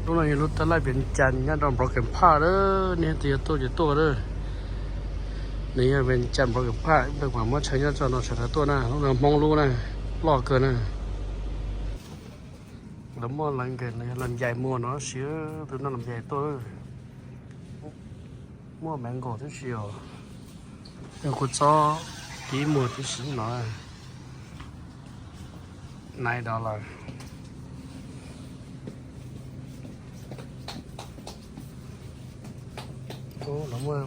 Lub no yog lub tab laj Vias Cas nyob rau Broken Park lawm, nej twg yog tuaj ces tuaj lawm. Nws yog Vias Cas Broken Park, ib pliag kuv mam muab tshaj nyob rau no sawv daws tuaj na, lub no Hmoob lub na, loj kawg na. Lawv muaj lawv nkawd los yog los ncais muag no siv, tus no los ncais tuaj. Muaj mango tib si os, yog kua txob kib muag tib si no. Nine dollar. Lawv muaj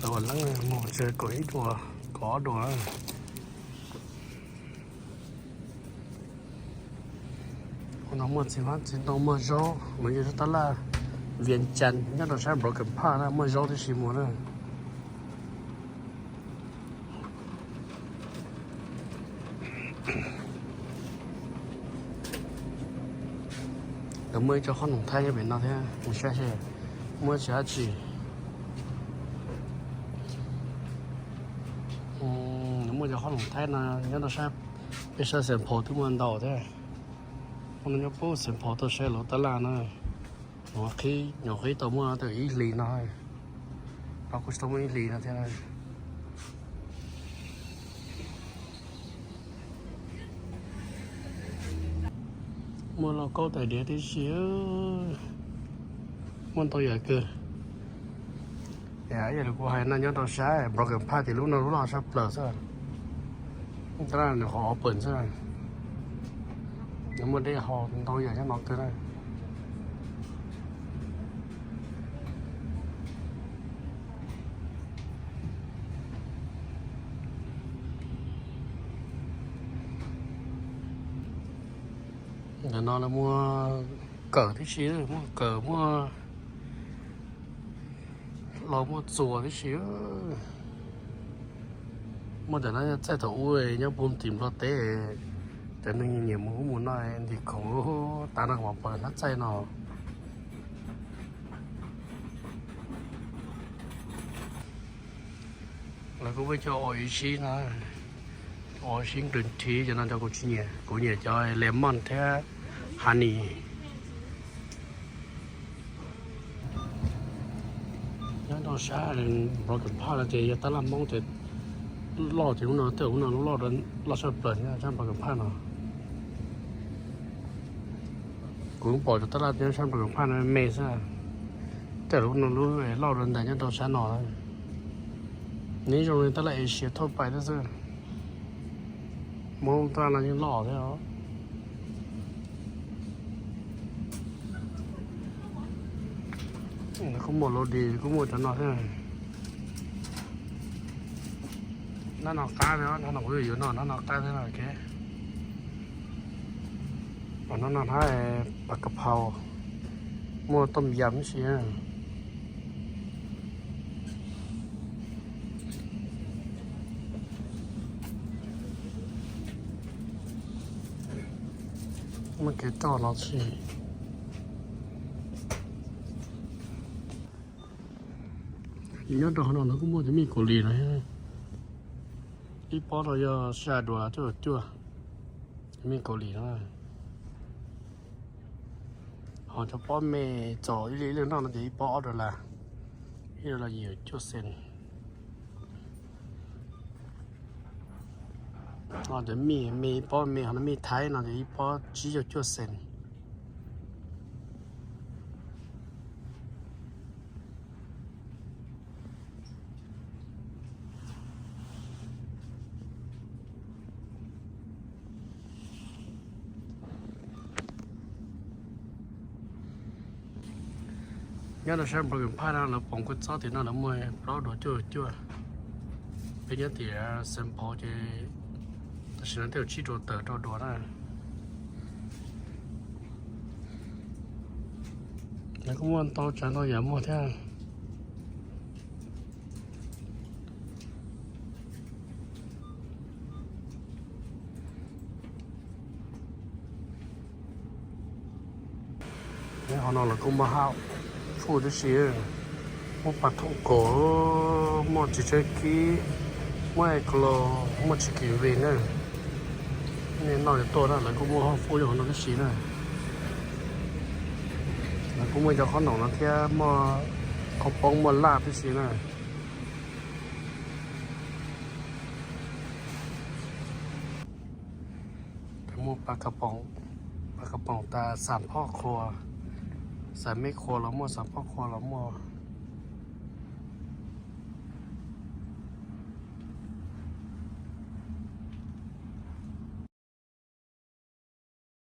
tau leeb muag tsis kaum ib dua, kaum ob dua. Ua no muaj txiv hmab txiv ntoo muaj zaub, los yog tab laj Vias Cas nyob rau sab Broken Park na, muaj zaub tib si muag na. Lawv muaj ib co qhob noom thaib nyob pem no thiab, mus saib seb muaj tsis dab tsi. Lawv muaj cov qhob noom thaib no nyob rau sab, peb sab Xeem Phaus twb muaj ntau thiab. Ua no nyob puag Xeem Phaus tuaj saib lawv tab laj na. Nyuam qhuav qhib tau muaj tau ib hlis no, kuj tsis tau muaj ib hlis no thiab. Muaj lauj kaub tais diav tib si, muaj ntau yam kawg. Yam li kuv hais no nyob rau sab Broken Park ces lub no lub loj tshaj plaws xwb. Tab laj nws qhov open xwb. Nws muaj dej haus ntau yam nyob no kawg na. Ntawm no lawv muaj kawm tib si, muaj kawm, muaj laus, muaj txuas tib si. Muaj ntawm no txaij thaum ub nyob puag tim Nplog teb, cov neeg nyiam mus ub mus no ntim khoom, tav no mas pom hnab txaij no. Lawv kuj muaj cov orange no, orange green tea, cov no cov kuv tsis nyiam, kuv nyiam cov lemon thiab honey. Nyob rau sab Broken Park no ces yog tab laj Hmoob ces loj ces lub no, tej lub no loj, loj tshaj plaws nyob sab Broken Park no. Kuv pom cov tab laj nyob sab Broken Park no me xwb, tej lub no lub loj dua ntawd nyob rau sab no. Nws zoo li tab laj Asia thauj pais thiab xwb. Hmoob tab laj no yeej loj thiab os. Kuj muaj Lodi, kuj muaj cov no thiab. Nab no qab thiab, nab no kuv yuav yuav no, nab no qab thiab no. Nab no hab pas kas phau, muaj tooj yam ib si. Muaj kev roj los tsis. Nyob rau qhov no lawv kuj muaj cov mij Kaus Lim no. Ib pob no yog sij hawm dua cuaj caum cuaj, cov mij Kaus Lim no. Ho cov pob me txaus ib leeg ib leeg noj no ces ib pob ob dollar, ib dollar yim cuaj cent. Ho cov mij me, ib pob me, ho cov mij Thaib no ces ib pob tsib caug cuaj cent. Nyob rau sab Broken Park no lawv poom kua txob tim no lawv muag plaub dua cuaj caum cuaj. Peb nyob tim Xeem Phaus ces tam sim no twb tsib dua tawm rau dua na. Lawv kuj muaj ntau tsav ntau yam muag thiab. Qhov no lawv kuj muaj hab fuj tib si, muaj pas thooj kaus, muaj txiv tsawb kib, muaj eclair, muaj chicken wing na. Nej noj yuav tuaj na, lawv kuj muaj hab fuj nyob qhov no tib si na. Lawv Kuj muaj cov qhob noom no thiab, muaj qhob poob muaj laj tib si na. Muaj pla kas poom tas, xam phoj qhua, xam meb qhua los muaj, xam phoj qhua los muaj.